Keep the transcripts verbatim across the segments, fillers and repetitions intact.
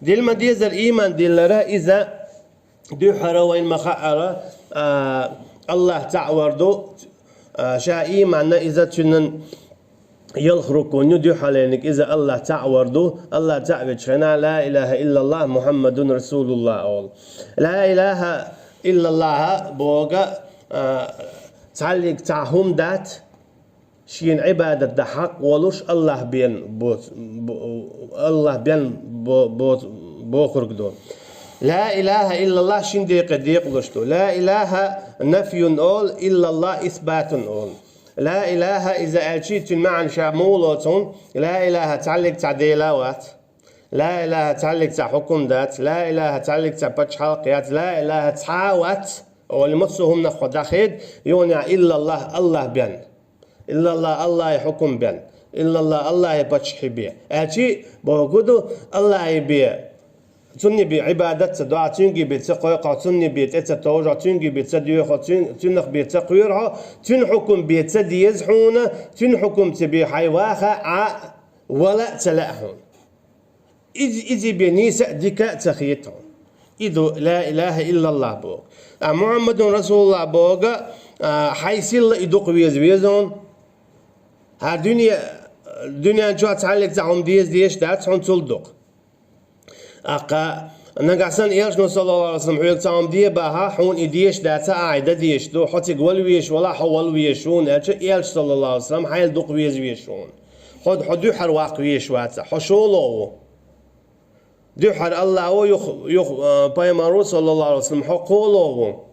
Дилла ма дезара ийман диллара, иза дуьххьара вайна ма хаъара, а, АллахӀ цаӀ вар ду, а, ша ийманна иза цуьнан ялх рукун ю, дуьххьалерниг иза АллахӀ цаӀ вар ду, АллахӀ цаӀ вечу хенахь ла илахӀа иллаллахӀ Мухьаммадун расулуллахӀ олу. Ла илахӀа иллаллахӀа боху, а, цхьаллиг цхьа хӀума дац, шена Ӏибадат дан хьакъ волуш АллахӀ бен боц-, бо-, АллахӀ бен бо-, боц-, бохург ду. Ла илахӀа иллаллахӀ шин декъе декъалуш ду. Ла илахӀа нафьюн олу, иллаллахӀ исбатун олу. Ла илахӀа иза аьлчи, цуьнан маьӀна ша муха лоцу хьуна? Ла илахӀа цхьаллиг цхьа Дела вац. Ла илахӀа цхьаллиг цхьа хьукум дац. Ла илахӀа цхьаллиг цхьа пачхьалкх яц. Ла илахӀа цхьа а вац. Олу массо а хӀуманах хьо дӀахеда, юха иллаллахӀ АллахӀ бен. ИллаллахӀ АллахӀе хьукум бен. ИллаллахӀ АллахӀе паччахье бен. Аьлчи, бохург ду, АллахӀе бен. Цунна бен Ӏибадат ца до, Цуьнга бен ца кхойкху, Цунна бен тӀе ца товжа, Цуьнга бен ца доьху, Цуьн-, Цуьнах бен ца кхоьру, Цуьнан хьукум бен ца деза хьуна, Цуьнан хьукум ца бен хьайн ваха а, вала а ца лаьа хьуна. Иза, иза бен нийса а, дика а ца хета хьуна. И ду ла илахӀа иллаллахӀ боху. Ткъа Мухьаммадун расулуллахӀ боху, а, хьайн силла и дукха веза веза хьуна. ХӀара дуьне, дуьнен чохь цхьаллиг цхьа хӀума деза дезаш дац хьуна цул дукха. ТӀаккха нагахь санна элчано, саллаллахӀу Ӏалайхи ва саллам, хьоьга цхьа хӀума де бахахь, хьуна и дезаш дац, ахь и дан дезаш ду, хьо цига вала везаш валахь, хьо вала везаш ву хьуна, аьлча, элча, саллаллахӀу Ӏалайхи ва саллам, хьайна дукха веза везаш ву хьуна. Хьо, хьо дуьххьара ваккха везаш вацахь, хьо шолгӀа ву. Дуьххьара АллахӀ ву, юха, юха, а, пайхамар ву, саллаллахӀу Ӏалайхи ва саллам, хьо кхоалгӀа ву.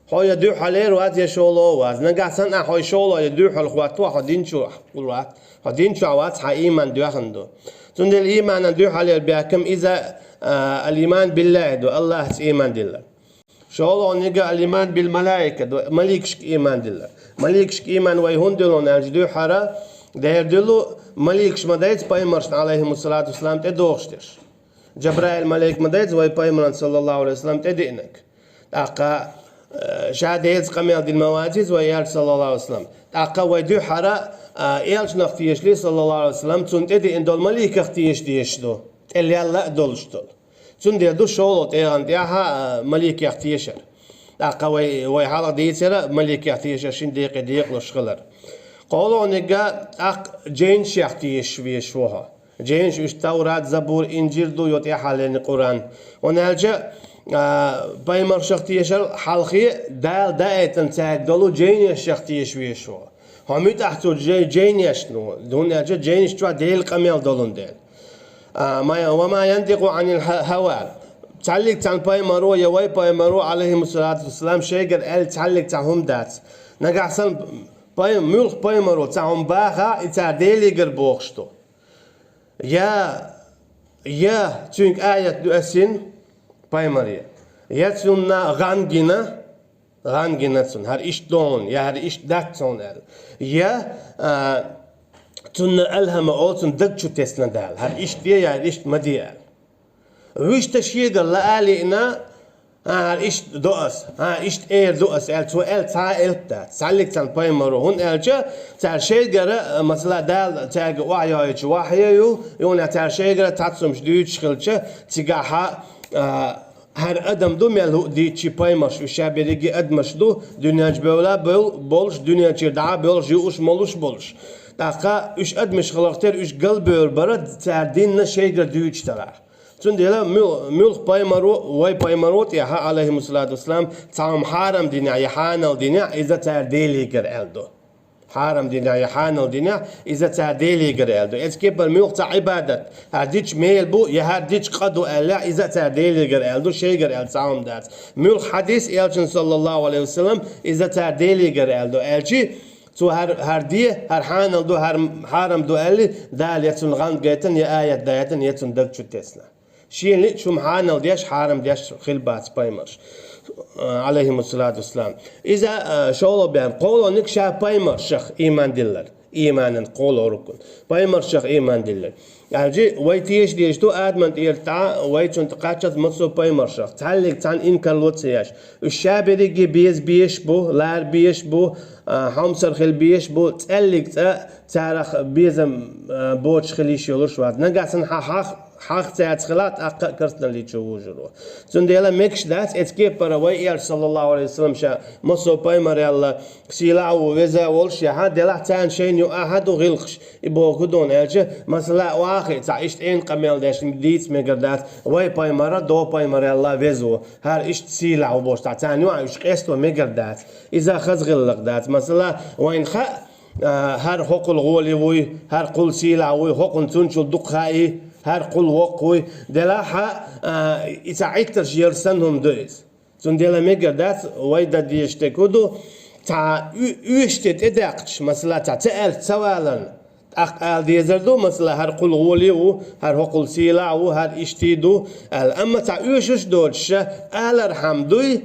Хьо я дуьххьалера вац, я шолгӀа вац. Нагахь санна ахь хьо шолгӀа я дуьххьара хӀоттавахь, хьо дин чу вац, хьо дин чохь вац, хьан ийман доьхна ду. Цундела ийманан дуьххьалера баьхкина иза, а, ал-ийман биллахӀи ду, АллахӀца ийман дилла. ШолгӀаниг ал-ийман бил-малаика ду, маликашка ийман дилла. Маликашка ийман вай хӀунда диллина аьлча, дуьххьара дера диллу, маликаш ма дайца пайхамаршна, Ӏалайхимуссалату вассалам, тӀедогӀуш дерш. Джабраил малик ма дайца вай пайхамарна, саллаллахӀу Ӏалайхи ва саллам, тӀедиънарг. ТӀаккха, э, ша Делаца къамел дина ма вац иза вай элча, саллаллахӀу Ӏалайхи ва саллам. ТӀаккха вай дуьххьара, а, элчанах тешале, саллаллахӀу Ӏалайхи ва саллам, цунна тӀедиъна долу маликах теша дезаш ду, тӀе лелла а долуш долу. Цундела ду шолгӀа тӀегӀан тӀехь а, а, маликех тешар. ТӀаккха вай, вай хьалха дийцира маликех тешар шин декъе декъалуш хилар. КхоалгӀаниг тӀаккха жайнашех тешаш везаш ву хьо. Жайнаш уьш Таврат, Забур, Инжил ду, йо тӀаьхьаллина Къуръан. ХӀунда аьлча, а, пайхамаршах тешар хьалхе Дала даийтина цаьрга долу жайнашех тешаш везаш ву. Хьо муьтӀахь цу жай-, жайнашна ву, хӀунда аьлча жайнаш чохь Делан къамел долун дела. А, ма-, ва ма янтикъу Ӏанил хьа-, хьава. Цхьаллиг цхьана пайхамаро я вай пайхамаро, Ӏалайхимуссалату вассалам, шайгара аьлла цхьаллиг цхьа хӀума дац. Нагахь санна пай-, муьлхха пайхамаро цхьа хӀума бахахь, и цара Делигара бохуш ду. Я, я цуьнга аят дуьсина пайхамаре, я цунна гӀан гина, гӀан гина цунна, хӀара иштта ду хьуна, я хӀара иштта дац хьуна аьлла. Я, а, цунна алхьама олу, цунна даг чу тесна Дала, хӀара иштта де, я хӀара иштта ма де аьлла. Вуьшта шегара лаа а лиъна, хӀара иштта до ас, хӀара иштта эр ду ас аьлла, цо аьлла цхьа а элп дац. Цхьаллиг цхьана пайхамаро, хӀунда аьлча, цара шайгара, а, масала, Дала цаьрга охьайойтучу вахье ю, юна цара шайгара цхьацца хӀумаш дуьйцуш хилча, цигахьа, а, хӀара адам ду мел хӀуъа дийцчи пайхамарш, уьш ша берриге адамаш ду, дуьнен чу бевлла бел-, болуш, дуьнен чуьра дӀа а боьлхуш, юуш, молуш болуш. ТӀаккха уьш адамаш хиларх тера уьш галбевр бара цара динна шайгара дуьйцуш тарахь. Цундела муьл-, муьлхха пайхамаро, вай пайхамаро тӀехьа, Ӏалайхимуссалату вассалам, цхьа хӀума хьарам динехь я хьанал динехь, иза цара Делигара аьлла ду. Хьарам динехь я хьанал динехь, иза цара Делигара аьлла ду. Эцу кепара муьлхха цхьа Ӏибадат, хӀара дича мел бу, я хӀара дича къа ду аьллехь, иза цара Делигара аьлла ду, шайгара аьлла цхьа хӀума дац. Муьлхха хьадис элчан, саллаллаху алейхи ва саллам, иза цара Делигара аьлла ду. Аьлчи, цо хӀара, хӀара де, хӀара хьанал ду, хӀара хьарам ду аьлли, Дала я цунна гӀанд гайтина, я аят дайтина, я цунна даг чу тесна. Шена лиъча хӀума хьанал деш, хьарам деш хила бац пайхамарш, алейхимуссалату вассалам. Иза, а, шолгӀа бен, кхоалгӀаниг ша пайхамаршах ийман диллар. Ийманан кхоалгӀа рукун. Пайхамаршах ийман диллар. Аьлчи, вай теша дезаш ду Адаман тӀера тӀа, вай цунна тӀе кхаччалц массо а пайхамаршах. Цхьаллиг цхьанна инкарло ца еш. Уьш ша берриге беза безаш бу, лара безаш бу, а, хьомсара хила безаш бу, цӀеллиг цӀа царах безам, а, боцуш хила йиш йолуш вац. Нагахь санна хьан хьах-, хьалха цаьрца хилахь, тӀаккха а керстаналле чу вужур ву. Цундела мегаш дац, эцу кепара вай Элча, саллаллаху Ӏалайхи ва саллам, ша массо а пайхамарел сийлахь а ву, веза а волуш, яхьа, делахь царна шайна юкъахь а ду гӀиллакхаш. И бохург хӀун ду аьлча, масала, вахи цхьа иштта эна къамел деш дийца мегар дац, вай пайхамар а, дов пайхамарел а веза ву, хӀара иштта сийлахь ву бохуш, цхьа царна юкъахь уьш къесто мегар дац. Иза хаза гӀиллакх дац. Масала, вайна хаьа, а, хӀара хӀокхул гӀоли вуй, хӀара кхул сийлахь вуй, хӀокхунна цунчул дукха хаий, хӀара кхул воккха вуй, делахь а, а, и цхьа Ӏиттарш яр санна хӀума ду иза. Цундела мегар дац, вай дан дезаш дерг хӀун ду, цхьа уь-, уьш тӀе тӀедаьккхача, масала, цхьа ца аьлча ца валарна, тӀаккха ала дезар ду, масала, хӀара кхул гӀоли ву, хӀара хӀокхул сийлахь ву, хӀара иштта ду, аьлла. Амма цхьа оьшуш доцуш, алархьама дуй,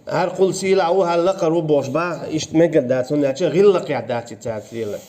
хӀара кхул сийлахь ву, хӀара лакхара ву бохуш баха, иштта мегар дац, хӀунда аьлча гӀиллакхехь дац и цаьрца лелар.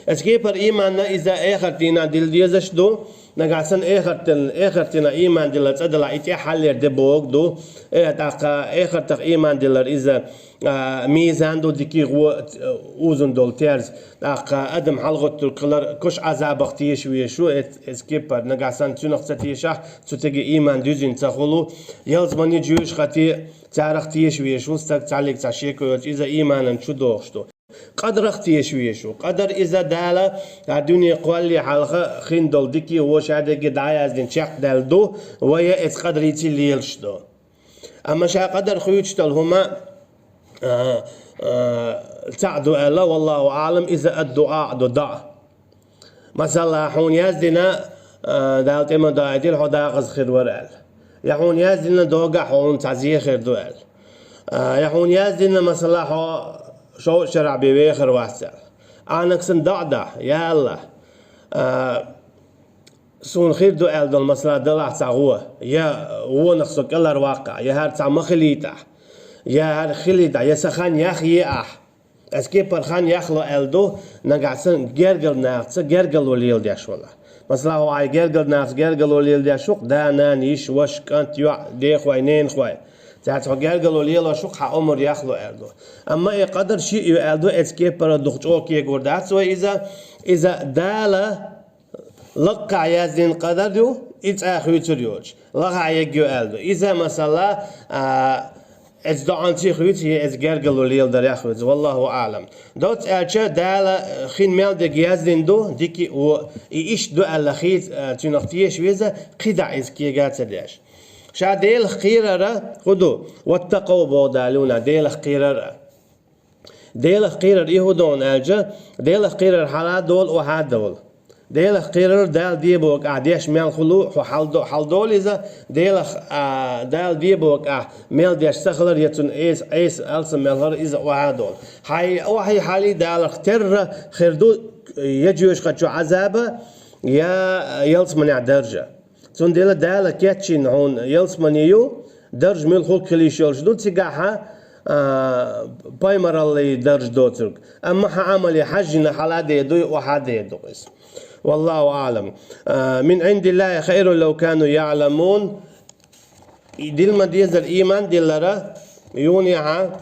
Эцу кепара ийман иза эхарт дийнахь дилла дезаш ду, нагахь санна эхартан-, эхартана ийман дилла цӀа далахь, и тӀаьххьаллера де бохург ду. Э, тӀаккха эхартах ийман дилар иза, а, мизан ду, дикий гӀо, а, узун долу терз. ТӀаккха адам хьалагӀоттург хилар, куш Ӏазабах теша везаш ву, эц-, эцу кепара, нагахь санна цуьнах ца тешахь, цу тӀе ийман дуьзина ца хуьлу. Ялсамани, жоьжахати, царах теша везаш ву стаг, цхьаллиг цхьа шеко йоцуш, иза ийманан чу дохуш ду. Къадарах теша везаш ву. Къадар иза Дала, а, дуьне кхоллале хьалха хин долу дикий гӀо ша дерриге дӀаяздина чекхдаьлла ду, вай а эцу къадарца лелаш ду. Амма ша къадар хуьйцуш долу хӀума, а, а, цхьаъ ду аьлла, валлаху аӀлам, иза аддуӀа ду, доӀа. Масала, хьуна яздина, а, Дала тӀе ма доуьйтийла, хьо декъаза хир вара аьлла. Я хьуна яздина, догахь хьуна цхьа зе хир ду аьлла. А, я хьуна яздина, масала, хьо шовзткъа шарахь бен вехар вац аьлла. Ахьанаг санна доӀа дахь, я АллахӀ, а, суна хир ду аьлла долу, масала, далахь цхьа гӀо, я вонах со кӀелхьарваккхахь, я хӀара цхьа ма хилийтахь, я хӀара хилийтахь, я сан хан яхъе ахь. Эцу кепара хан яхло аьлла ду, нагахь санна гергара нахаца гергарло леладеш валахь. Масала, хьо хьайн гергара нахаца гергарло леладеш ву-кх, да, нана, йиша, ваша, кӀант, йоӀ, дехой, ненахой. Цаьрца хьо гергарло лелош ву-кх, хьан омра яхло аьлла ду. Амма и къадар шиъ ю аьлла ду, эцу кепара дукха чӀогӀа кегор дац вай иза. Иза Дала лакхахь яздина къадар ю, и цкъа хуьйцур йоцуш. Лахахь ерг ю аьлла ду. Иза, масала, а, эцу доӀанца хуьйцу, я эцу гергарло леладарехь хуьйцу. Валлаху аӀлам. Доцца аьлча, Дала, а, хин мел дерг яздина ду, дикий а, во а. И иштта ду аьлла хи-, а, цуьнах теша веза, кхидӀа иза кега ца деш. Ша Делах кхерар хӀун ду? «Ваттакъав», боху Дала, юна, Делах кхерар а. Делах кхерар и хӀун ду аьлча, Делах кхерар хьала а долу, охьа а долу. Делах кхерар Дала де бохург ахь деш мел хуьлу, хьо хьалдо-, хьалдолу иза, Делах, а, Дала де бохург ахь мел деш ца хилар, я цунна эса, эса алсам мел хилар, иза охьа а долу. Хьайн охьий хьалий Далах терра хир ду, я жоьжахати чу Ӏазаба, я ялсаманехь даржа. Цундела Дала кечйина хьуна ялсамани ю, даржа муьлхха хӀуллакх хила йиш йолуш ду, цигахь, а, пайхамараллий даржа доцург. Амма хьан Ӏамале хьаьжжина хьала а дер ду, охьа а дер ду иза. Валлаху аӀлам. А, «Мин Ӏиндиллахи хайрун лав кану яӀламун». И дилла ма дезара, ийман диллара, юнехьа,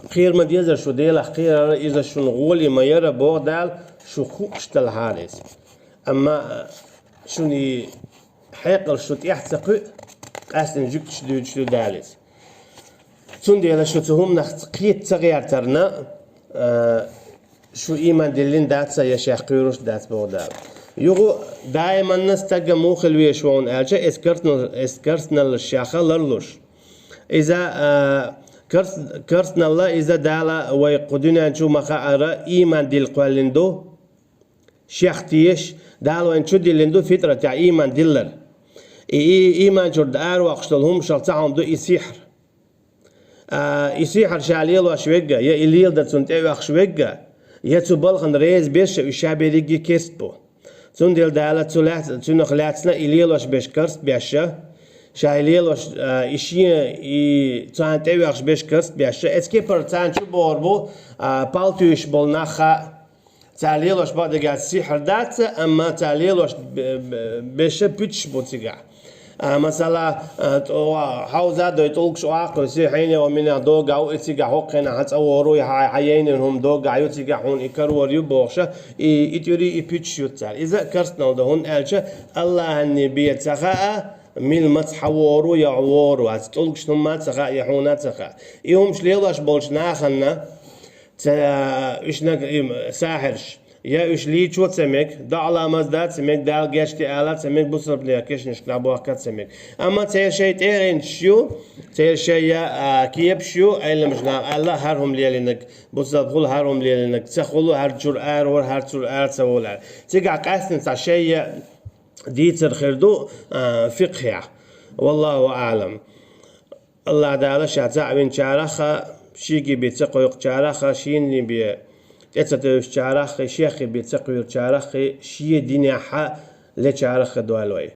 кхера ма дезара шу Делах кхерара, иза шуна гӀоле ма яра, боху Дала, шу хууш делахьара иза. Амма шуна и хьекъал шу тӀехь ца кхуьу, къаьстина жуьгташ дуьйцуш ду Дала иза. Цундела шу цу хӀуманах кхета ца гӀертарна, а, шу ийман диллина дац я шех кхоьруш дац, боху Дала. Юха даиманна стага муха хила везаш ву аьлча, эс керстанал-, эс керстаналлаш шех ларлуш. Иза, а, керс-, керстаналла, иза Дала вай кху дуьнен чу ма хаара, ийман дилла кхоьллина ду. Шех тешаш, Дала вайна чу диллина ду фитратехь ийман диллар. И, и ийман чуьра аравоккхуш долу хӀуманашах цхьа хӀума ду и сихьр. А, и сихьр ша лелош верг а, я и леладан цунна тӀеоьхуш верг а, я цу балхана реза берш а, уьш ша берриге керст бу. Цундела Дала цу лаьц-, цунах лаьцна и лелош берш керст беш а, ша и лелош, а, и шен, и царна тӀеоьхуш берш керст беш а, эцу кепара царна чу бохур бу, а, пал туьйсуш болу нах а, цара лелош бакъдерг сихьр дац, амма цара лелош бе-, бе-, берш а пуьташ бу цигахь. А, масала, а, тӀо-, хьовза дой тӀулгаш оаккхуси, хьайна ва мина догӀа у, и цига хьокхина хьан цӀа вору, я хьа-, хьа яйнин хӀума догӀа ю, цига хьуна и карор ю бохуша, и, и тӀуьри, и пуьчаш ю цара. Иза а карстнал ду, хӀунда аьлча Аллахьанни бе ца хаьа, мил маца хьа вору, я вору, аца тӀулгаш хӀума ца хаьа, я хьуна ца хаьа. И хӀумаш лелош болчу наханна, ца, уьш наг-, им, сахьирш, я уьш лийчо ца мег, доӀа ламаз да ца мег, Дала гечди ала ца мег, бусалбане кешнашка набохка ца мег. Амма церан шайн тӀегӀинчаш ю, церан шайн я, а, кепаш ю, Ӏеламаш наха аьлла, хӀара хӀума лелинарг, бусалба хула хӀара хӀума лелинарг, ца хула хӀара чуьра ара вара, хӀара чуьра ара ца волу аьлла. Цигахь къаьстина цхьа шайн я дийцар хир ду, а, фикхьехь. Валлаху аӀлам. Аллах Дала ша цхьаъ винчарахха, шиги бен ца кхойкхучарахха, шийни бен тӀе ца тевжачараххи, шеххи бен ца кхоьручараххи, шен динехьа лечарахха дойла вай.